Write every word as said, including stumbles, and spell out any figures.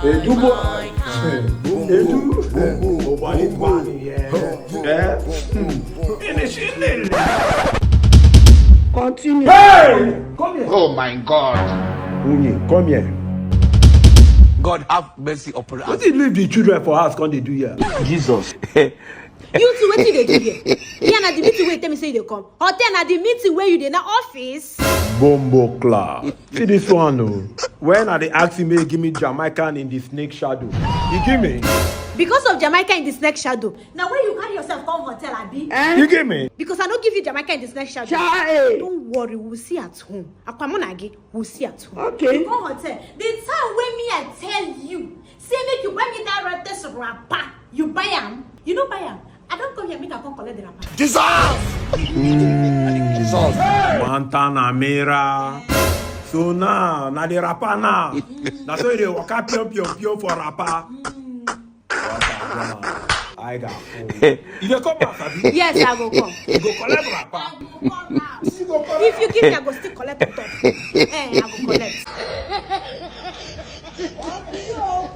Edu boy. Edu. Over this one, yeah. Eh? Finish it. Continue. Hey! Come here. Oh my God. Wunye, come here. God have mercy upon us. What did you leave the children for house? Come they do here. Jesus. You two, wetin dey do here? Here na the meeting wey tell me say you dey come. Hotel na the meeting wey you dey na office. Bombo clap. See this one, oh. When I dey ask him, hey, give me Jamaican in the snake shadow. He give me. Because of Jamaica in the snake shadow. Na where you carry yourself come hotel, abi? He give me. Because I no give you Jamaica in the snake shadow. Chai. Don't worry, we'll see at home. Akwamonagi, we'll see at home. Okay. You come hotel. The time when me I tell you, say make you buy me that latest wrapper, you buy am. You no buy am. I don't come here make I come collect the wrapper. Jesus. Jesus. Montana Mira. So now, na the rapper now. Na so you dey waka pion pion pion for rapper. I got. You dey come back, abi? Yes, I go come. You go collect rapper. I go come now. If you give me, I go still collect on top. Eh, I go collect.